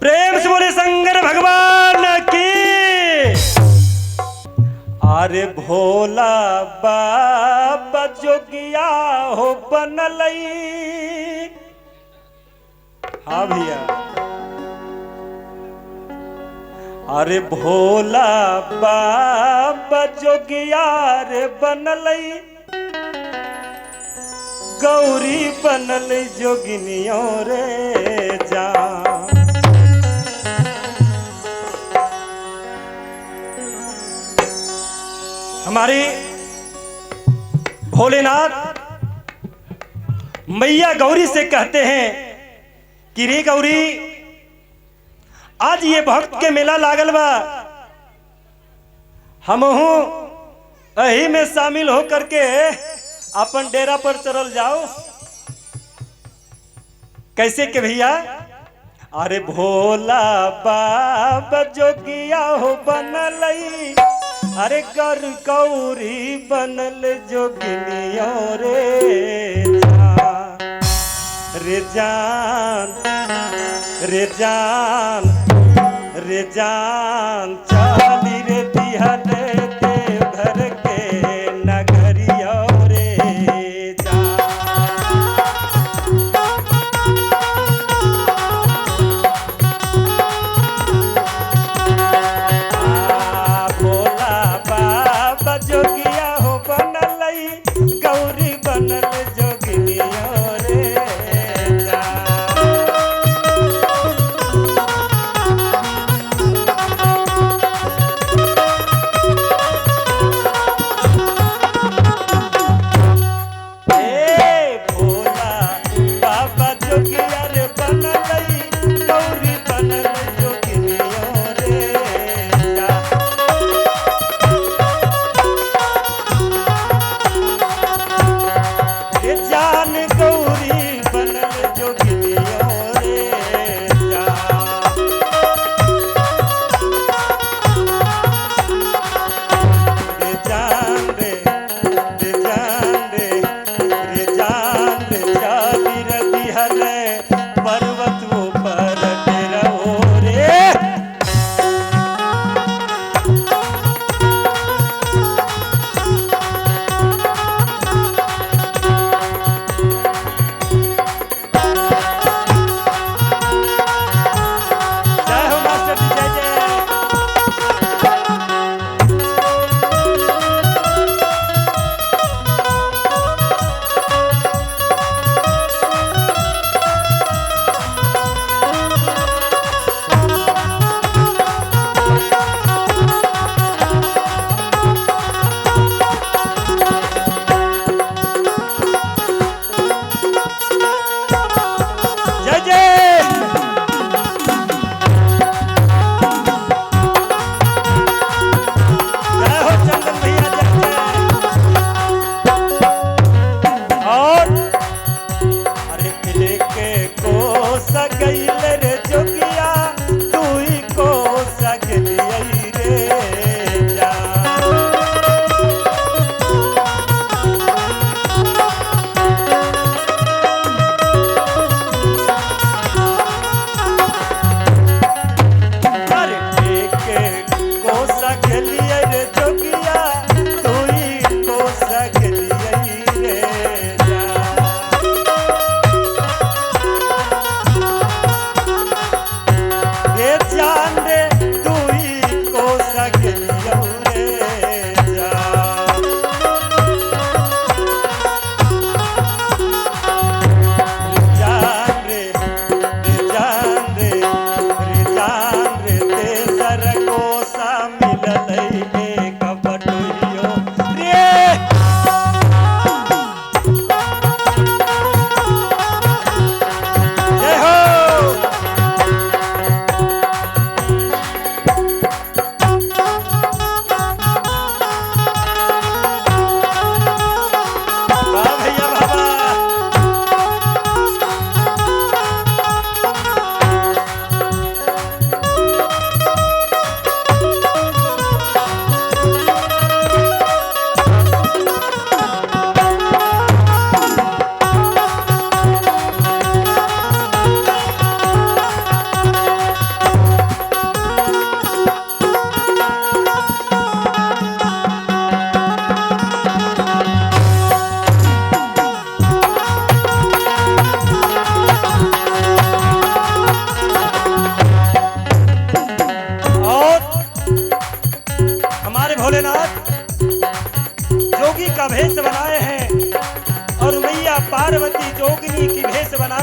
प्रेम से बोले शंकर भगवान की। अरे भोला बाबा जोगिया हो बनलई। हाँ भैया, अरे भोला बाबा जोगिया रे बनलई, गौरी बनल जोगिनियों रे जा। हमारे भोलेनाथ मैया गौरी से कहते हैं कि रे गौरी, आज ये भक्त के मेला लागल बा, हमहू एही में शामिल हो करके अपन डेरा पर चलल जाओ। कैसे के भैया? अरे भोला बाबा जोगिया हो बनलई, अरे कर गौरी बनल जोगिनियों रे जान, रे जान, रे जान, रे जान, चाली रे दिहल देवघर के नगरिया रे जान। आ भोला बाबा जोगिया हो बनलई, गौरी बनल जोगिनिया रे जान।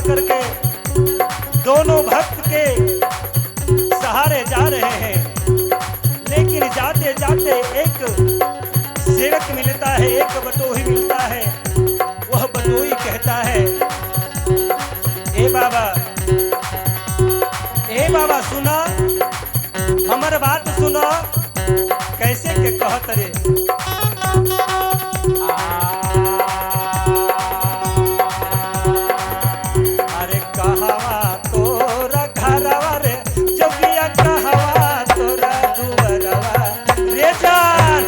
करके दोनों भक्त के सहारे जा रहे हैं। लेकिन जाते जाते एक सेवक मिलता है, एक बटोही मिलता है। वह बटोही कहता है, ए बाबा, ए बाबा सुना, हमर बात सुनो। कैसे के कहत रे, अरे कहवा तोरा घरवा रे जोगिया, कहवा तोरा दुवरवा रे जान।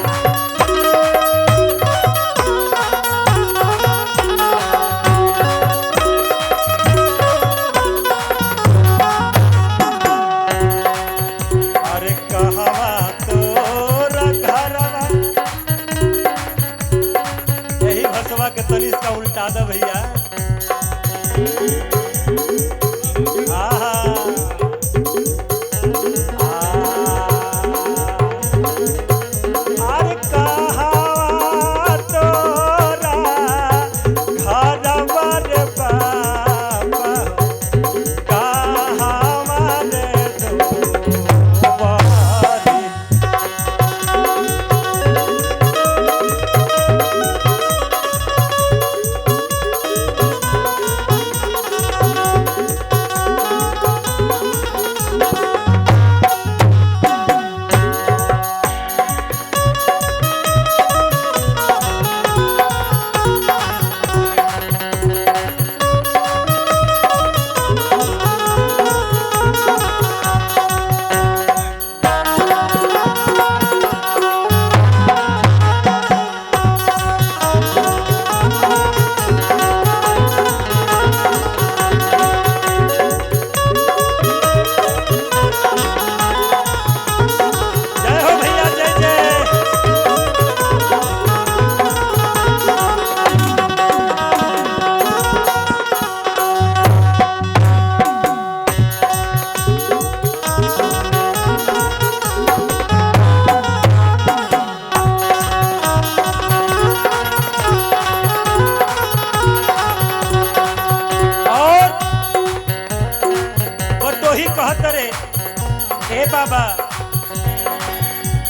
अरे कहवा तोरा घरवा, यही भसवा के तनिष का उल्टा दे भैया। आहा, आ, अरे कहवा तोरा घरवा रे बाबा, कहवा रे दुआरी। जय हो भैया, जय जय। और बटोही कहत रे, ए बाबा,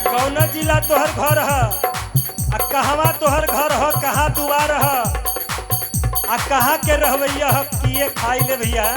कौना जिला तोहर घर ह, आ कहवा तोहर घर ह, कहाँ दुआर ह, आ कहाँ के रहवैया ह, किए खाई ले भैया।